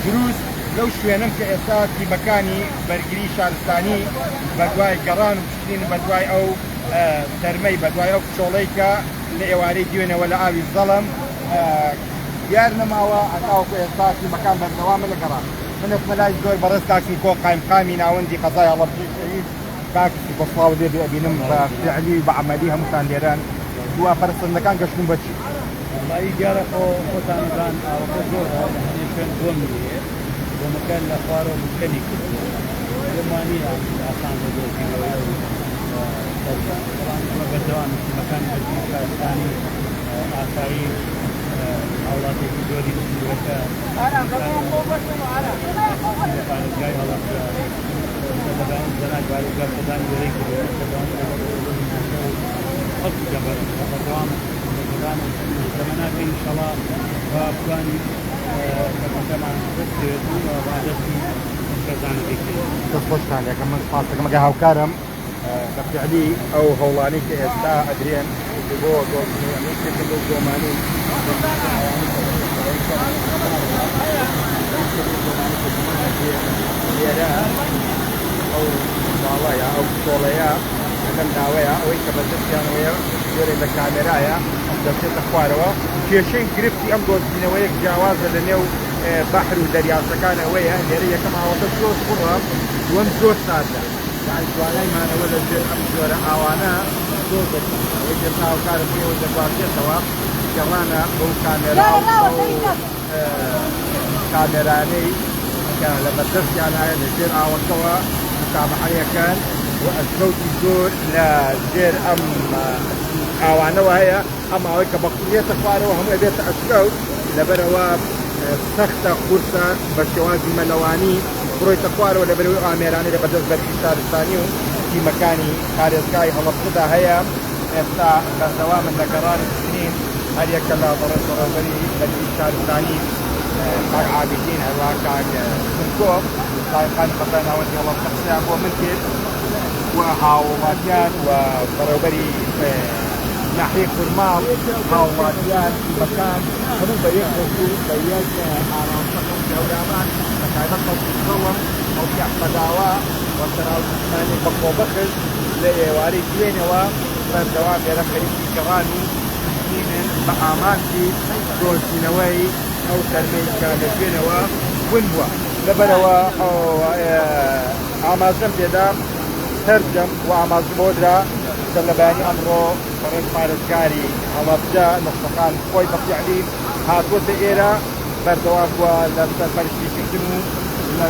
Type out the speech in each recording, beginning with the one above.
دروست لەو شوێنەم کە ئێستا تیمەکانی بەرگری شارستانی بەدوای گەڕان و پشکنین بەدوای ئەو تەرمەی بەدوای ئەو کچۆڵەی کە لە ئێوارەی دوێنێوە لە ئاوی زەڵم دیار نەماوە، هەتاوەکو ئێستا تیمەکان بەردەوامن لە گەڕان. من ئەچمە لای زۆر بەڕێز کاک سمکۆ قایمقامی ناوەندی قەزای هەڵەبجەی شەهید. کاک سمکۆ سڵاوت لێ بێ، ئەبینم بە فیعلی و بە عەمەلی هەمووتان لێرەن. دوا پەرەسەندنەکان گەشتوون بە چی؟ وەڵایی دیارە خۆ خۆتان ئەزان ئاوەکە زۆرە لە هەنێ شوێن گۆمی هەیە گۆمەکە لە خوارەوە مشکەنی کردووە پێم وانییە ئاسان بۆ دۆزینەوەی ئەو تەرمە بەڵام ئێمە بەردەوامین تیمەکانی بەرگری شارستانی ئاسایش هاوڵاتیەکی زۆری سنوورەکە لە پارێزگای هەڵەبجە لەبەیانی جەنابی پارێزگار سەردانی لێرەی کردووە بەردەوامی لەگەڵ بەڕێوەبەری ناوچە و خەڵکی دەڤەرەکە بەردەوام لە گەڕان و تەمەنا کەین ئینشەڵا با بتوانین تەرمەکەمان دەست بکەوێت و ڕادەستی خێزانەکەی بکەین. دەست خۆشتان لێکەم من سپاس دەکەم ئەگەر هاوکارم بە فیعلی ئەو هەوڵانەی کە ئێستا ئەدرێن بۆ دۆزینەوەی ئەمە یەکێکە لەو گۆمانەی ئەوانەی کە یەکێک لەو گۆمانەی کە گومان ئەکرێ لێرە ئەو منداڵە یا ئەو کچۆڵەیە لەم ناوەیە ئەوەی کە بەردەستیانەوەیە جۆرێک لە کامێرایە دەچێتە خوارەوە کێشەی گرفتی ئەم دۆزینەوەیەک جیاوازە لە نێو بەحر و دەریاچەکان ئەوەیە لێرە یەکەم ئاوەکە زۆر قوڕە دووەم زۆر ساردە یانی توانای مانەوە لە ژێر ئەم جۆرە ئاوانە زۆر زۆر سەختە ئەوەی کە ئێستا هاوکارم پێوە دەگوازێتەوە گەڕانە بەو کامێرا و بەو کامێرانەی کە لە بەردەستیانایە لە ژێر ئاوەکەوە متابعەیەکەن و ئەشکەوتی زۆر لە ژێر ئەم ئاوانەوە هەیە ئەم ئاوەی کە بە قوڕیەتە خوارەوە هەموو ئەبێتە ئەشکەوت لەبەرەوە سەختە قورسە بە شێوازی مەلەوانی بڕۆیتە خوارەوە لەبەرەوەی ئەو ئامێرانەی لە بەردەست بەرگری شارستانی و تیمەکانی پارێزگای هەڵەبجەدا هەیە ئێستا بەردەوامن لە گەڕان و پشکنین هەریەکە لە بەڕێز بەڕێوەبەری بەرگری شارستانی کاک عابیدین هەروەها کاک سمکۆ قایمقامی قەزای ناوەندی هەڵەبجە قسەیان بۆ من کرد و هاوڵاتیان و بەڕێوەبەری ناحیەی خورماڵ هاوڵاتیان تیمەکان هەموو بە یەک دەست و بە یەک ئاراستە خەڵکی هەورامان بە تایبەت خەڵکی زەڵم خەڵکی ئەحمەداوا و سەراوزمانی بە خۆبەخش لە ئێوارەی دوێنێوە بەردەوام لێرە خەریکی گەڕان و پشکنینن بە ئامانجی دۆزینەوەی ئەو تەرمەی کە لە دوێنێوە ون بووە. لەبەرئەوە ئاماژەم پێدا سەرجەم و ئاماژە بەوە درا کە لە بەیانی ئەمڕۆ بەڕێز پارێزگاری هەڵەبجە نەخشەکان خۆی بە فیعلی هاتووەتە ئێرە بەردەوام بووە لە سەرپەرشتیکردن و لە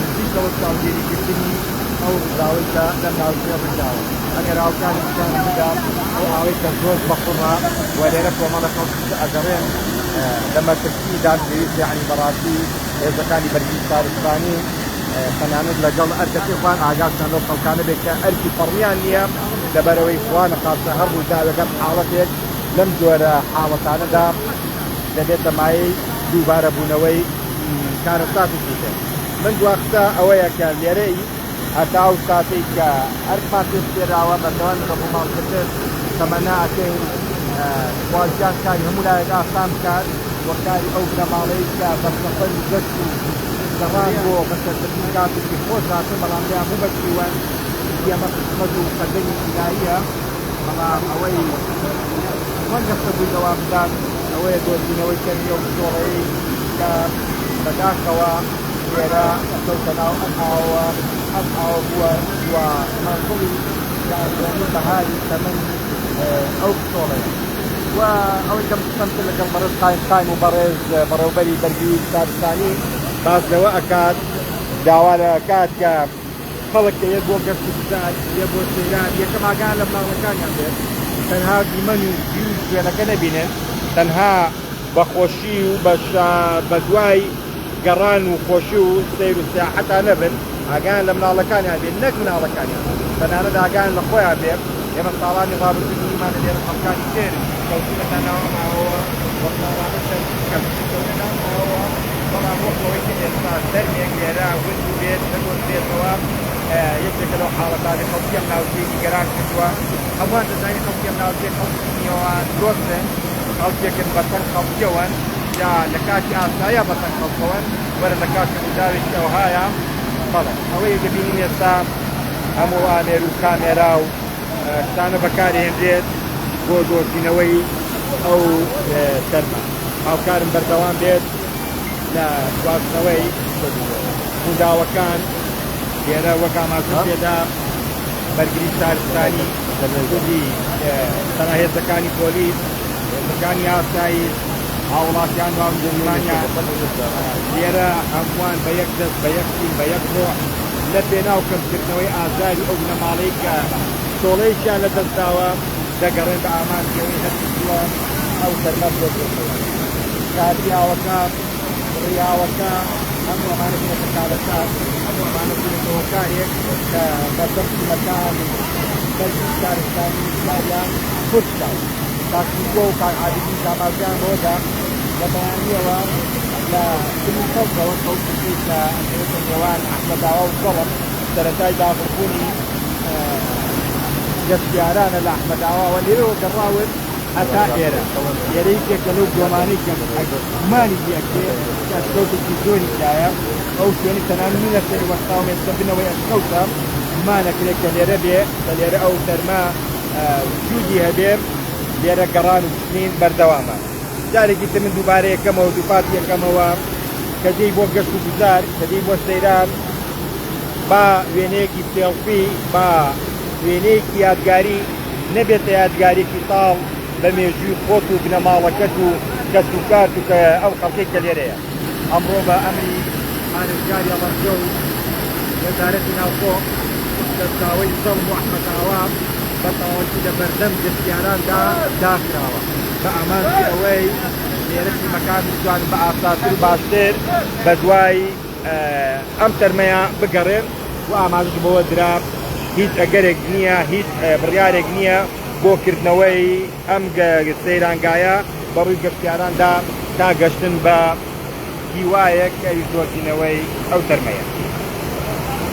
نزیکەوە چاودێریکردنی ئەو ڕووداوەی کە لەم ناوچەیە ڕوویداوە. ئەگەر هاوکاری پیشانم بدات ئەو ئاوەی کە زۆر بەقوڕە و لێرە کۆمەڵە خەڵکی ئەگەڕێن لە مەترسیدان پێویستە یەعنی بەڕاستی هێزەکانی بەرگری شارستانی تەنانەت لەگەڵ ئەرکەکەی خۆیان ئاگاشیان لەو خەڵکانە بێت کە ئەرکی فەڕمیان نییە لەبەرەوەی خوا نەخواستە هەر ڕووداوێک هەر حاڵەتێک لەم جۆرە حاڵەتانەدا دەبێتە مایەی دووبارە بوونەوەی کارەساتێکی تر. من دوا قسە ئەوەیە کە لێرەی هەتا ئەو ساتەی کە ئەرکمان پێ سپێراوە بەردەوامی بە ڕووماڵکردن تەمەنا ئەکەین خوا گیان کاری هەموو لایەک ئاسان بکات و کاری ئەو بنەماڵەی کە بە سەفەر و گەشت و گەڕان بۆ بەسەربردنی کاتێکی خۆش هاتن بەڵام لێیان بوو بە شیوەن ئێمە قسمەت و قەدەری ئیلاهیە بەڵام ئەوەی ڕەنگە سەبووی دەوام بدات ئەوەیە دۆزینەوەی تەرمی ئەو کچۆڵەیەی کە بەداخەوە لێرە کەوتە ناو ئەم ئاوەوە، ئەم ئاوە بووە دوا مەنزڵی یان دوایین بەهاری تەمەنی ئەو کچۆڵەیە. و ئەوەی کە من قسەم کرد لەگەڵ بەڕێز قایم قایم و بەڕێز بەڕێوبەری بەرگری شارستانی باس لەوە ئەکات داوا لەکات کە خەڵک کە یەت بۆ گەشت و گوزار یە بۆ سەیران یەکەم ئاگایان لە مناڵەکانیان بێت تەنها دیمەن و ڤیو و شوێنەکە نەبینن تەنها بە خۆشی و بە بە دوای گەڕان و خۆشی و سەیر و سیاحەتا نەبن ئاگایان لە مناڵەکانیان بێت نەک مناڵەکانیان تەنانەت ئاگایان لە خۆیان بێت ئێمە ساڵانی ڕابردوو بینیمانە لێرە خەڵکانی تر کەوتونەتە ناو ئەم ئاوەوە و مناڵانە کەوتنە ناو ئاوەوە بەڵام وەک ئەوەی کە ئێستا تەرمێک لێرە ون بووبێت نەدۆزرێتەوە یەکێکە لەو حاڵەتانەی خەڵکی ئەم ناوچەی نیگەران کردووە هەمووان دەزانین خەڵکی ئەم ناوچەی خەڵکی نێوان دۆستن خەڵکێکن بە تەنگ خەڵکیەوەن. یا لە کاتی ئاسایە بەتەنگ خەڵکەوەن، وەرە لە کاتی ڕووداوێکی ئەوهایە. بەڵێ ئەوەی دەبینین ئێستا هەموو ئامێر و کامێرا و شتانە بەکارهێنرێت بۆ دۆزینەوەی ئەو تەرمە. هاوکارم بەردەوام بێت لە گواستنەوەی ڕووداوەکان لێرە وەک ئاماژەم پێدا بەرگری شارستانی خودی تەنها هێزەکانی پۆلیس، هێزەکانی ئاسایش، هاوڵاتیان و هاونیشتیمانیان لێرە هەمووان بە یەک دەست، بە یەک تیم، بە یەک ڕۆح لە پێناو کەمکردنەوەی ئازاری ئەو بنەماڵەی کە تۆڵەیەکیان لە دەست داوە دەگەڕێن بە ئامانجی ئەوەی هەرچی زووە ئەو تەرمە بدۆزرێتەوە. کاتی ئاوەکە، بڕی ئاوەکە، هەموو ئەمانە بوونەتە کارەسات، هەموو ئەمانە بوونەتە هۆکارێک کە بەردەم تیمەکان و بەرگری شارستانی کاریان قورس بکات. کاک سیکۆ و کاک عابیدین ئاماژەیان بەوەدا لە بەیانییەوە لە بنی سەوزەوە کە ئەو پردەی کە ئەکەوێتە نێوان ئەحمەداوا و زەڵم سەرەتای داغڵبوونی گەشتیارانە لە ئەحمەداواوە لێوەوە گەڕاون هەتا ئێرە. ئێرە یەکێکە لەو گۆمانەی کە گومانی لێ ئەکرێ کە ئەشکەوتێکی زۆری تیایە، ئەو شوێنەی تەنانەت من لەسەری وەستاوم ئێستا بنەوەی ئەشکەوتە، گومان ئەکرێ کە لێرە بێ، کە لێرە ئەو تەرمە وجودی هەبێ، لێرە گەڕان و پشکنین بەردەوامە. جارێکی تر من دووبارە یەکەمەوە دووپاتی یەکەمەوە کە دێی بۆ گەشت و گوزار، کە دێی بۆ سەیران، با وێنەیەکی سێڵفی، با وێنەیەکی یادگاری نەبێتە یادگارێکی تاڵ بە مێژووی خۆت و بنەماڵەکەت و کەسوکارت و کە ئەو خەڵکەی کە لێرەیە. ئەمڕۆ بە ئەمری پارێزگاری هەڵەبجە و وەزارەتی ناوخۆ سەرچاوەی زەڵم و ئەحمەدئاوا بە تەواوەتی لە بەردەم گەشتیاراندا داخراوە بە ئامانجی ئەوەی لێرە تیمەکان بتوانن بە ئاسانتر و باشتر بەدوای ئەم تەرمەیە بگەڕێن و ئاماژەش بەوە درا هیچ ئەگەرێک نییە، هیچ بڕیارێک نییە بۆ کردنەوەی ئەم سەیرانگایە بە ڕووی گەشتیاراندا تا گەشتن بە هیوایەک کە ئەویش دۆزینەوەی ئەو تەرمەیە.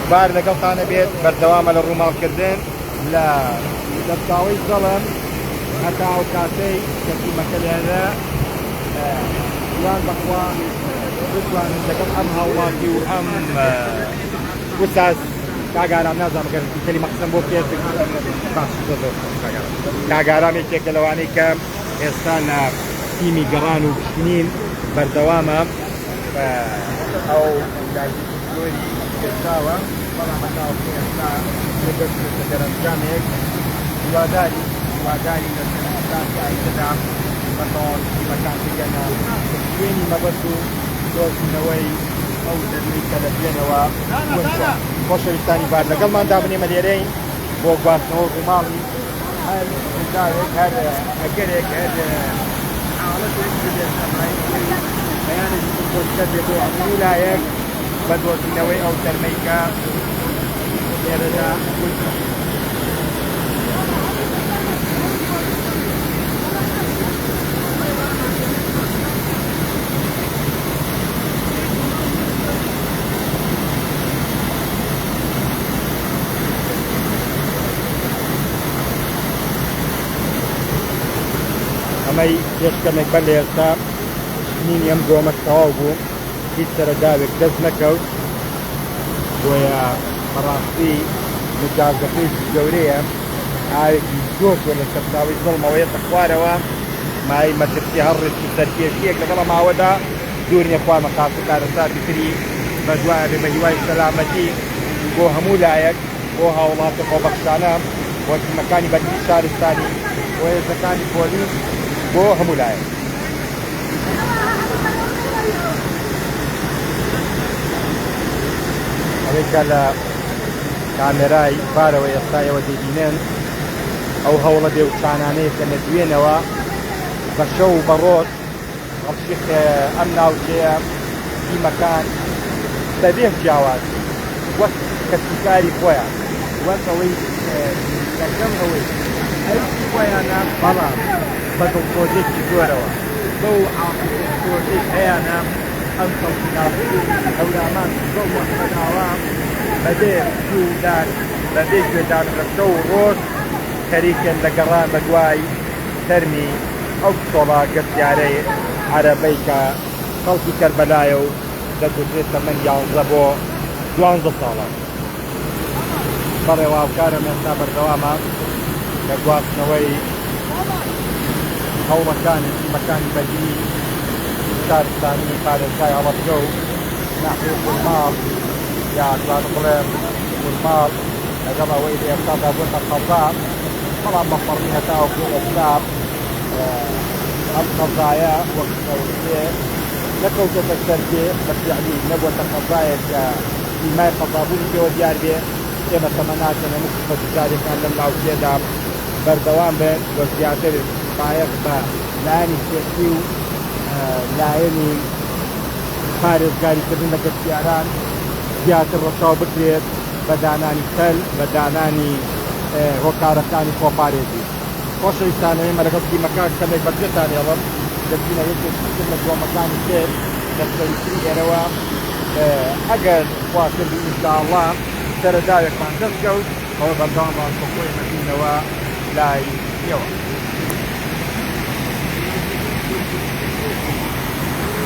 بار لەگەڵتانە بێت بەردەوامە لە ڕووماڵکردن لە سەرچاوەی زەڵم هەتا ئەو کاتەی کە تیمەکە لێرە جوان بەخوا بتوانن لەگەڵ ئەم هاوڵاتی و ئەم وساز کاک ئارام نازانم گەر کەلیمە قسەم بۆ بکێت باش زۆر زۆر کاک ئارام. کاک ئارام یەکێکە لەوانەی کە ئێستا لە تیمی گەڕان و پشکنین بەردەوامە ئەو داگیرکی زۆری کێشاوە بەڵام هەتاوەکو ئێستا نەگەشتووەتە دەرەنجامێک هیواداری هیواداری لە ساتی ئایندەدا بە تەواوەتی تیمەکان بگەنە شوێنی مەبەست و دۆزینەوەی ئەو دەروەی کە لە دوێنێوە ون بووە. خۆشەویستانی بار لەگەڵمان دابنێ مە لێرەین بۆ گواستنەوە ڕووماڵی هەر ڕووداوێک هەر ئەگەرێک هەر حاڵەتێک ببێتە مایەی ئەوەی بەیانێکی دڵخۆشکەر بێ بۆ هەموو لایەک بە دۆزینەوەی ئەو تەرمەی کە لێرەدا ون بووە. ئەمەی پێش کەمێک بەر لە ئێستا پشکنینی ئەم گۆمەش تەواو بوو، هیچ سەرەداوێک دەست نەکەوت، بۆیە بەڕاستی مجازەفەیەکی گەورەیە، ئاوێکی زۆر زۆر لە سەرچاوەی زەڵمەوە یەتە خوارەوە، مایەی مەترسی هەر ڕیسک و سەرکێشییەک لەگەڵ ئەم ئاوەدا دوور نییە خوا نەخواستە کارەساتی تری بەدوایە بێ، بە هیوای سەلامەتی بۆ هەموو لایەک، بۆ هاوڵاتیە خۆبەخشانە، بۆ تیمەکانی بەرگری شارستانی، بۆ هێزەکانی پۆلیس، بۆ هەموو لایەک. ئەوەی کە لە کامێرای بارەوە ئێستا ئێوە دەیبینن ئەو هەوڵە بێوچانانەیە کە لە دوێنەوە بە شەو و بە ڕۆژ خەڵکی ئەم ناوچەیە تیمەکان بەبێ جیاوازی وەک کەسوکاری خۆیان وەک ئەوەی یەکەم ئەوەی ئەرکی خۆیانە بەڵام بە دڵسۆزیەکی زۆرەوە بەو عاتیفە سۆزەی هەیانە ئەم خەڵکی ناوچەی هەورامان زەڵم و ئەحمەدئاوا بەبێ پشوودان بەبێ گوێدان بە شەو و ڕۆژ خەریکن لە گەڕان بەدوای تەرمی ئەو کچۆڵە گەشتیارەی عەرەبەی کە خەڵکی کەربەلایە و دەگوترێت تەمەن یانزە بۆ دوانزە ساڵە. بەڵێ واوکارم ئێستا بەردەوامە لە گواستنەوەی هەوڵەکانی تیمەکانی بەرگری شارستانی پارێزگای هەڵەبجە و ناحیەی خورماڵ یا توانم بڵێم خورماڵ لەگەڵ ئەوەی لە ئێستادا بۆتە قەزا بەڵام بە فەڕمی هەتاوەکو ئێستا ئەم قەزایە وەک دەوترێ نەکەوتۆتە سەر پێ بە فیعلی نەبووەتە قەزایەک کە سیمای قەزابوونی پێوە دیار بێ. ئێمە تەمەناکەین هەموو خزمەتگوزارییەکان لەم ناوچەیەدا بەردەوام بن و زیاتر بایەخ بە لایەنی سێفتی و لایەنی پارێزگاریکردن لە گەشتیاران زیاتر ڕەچاو بکرێت بە دانانی تەل، بە دانانی هۆکارەکانی خۆپارێزی. خۆشەویستان ئێمە لەگەڵ تیمەکە کەمێک بەجێتان هێڵم دەچینە یەکێکی تر لە گۆمەکانی تر لە سەروتری ئێرەوە ئەگەر خوا کردی ئینشاءاللە سەرەداوێکمان دەست کەوت ئەوە بەردەوام ڕاستەوخۆ ئێمە بینەوە لای ئێوە.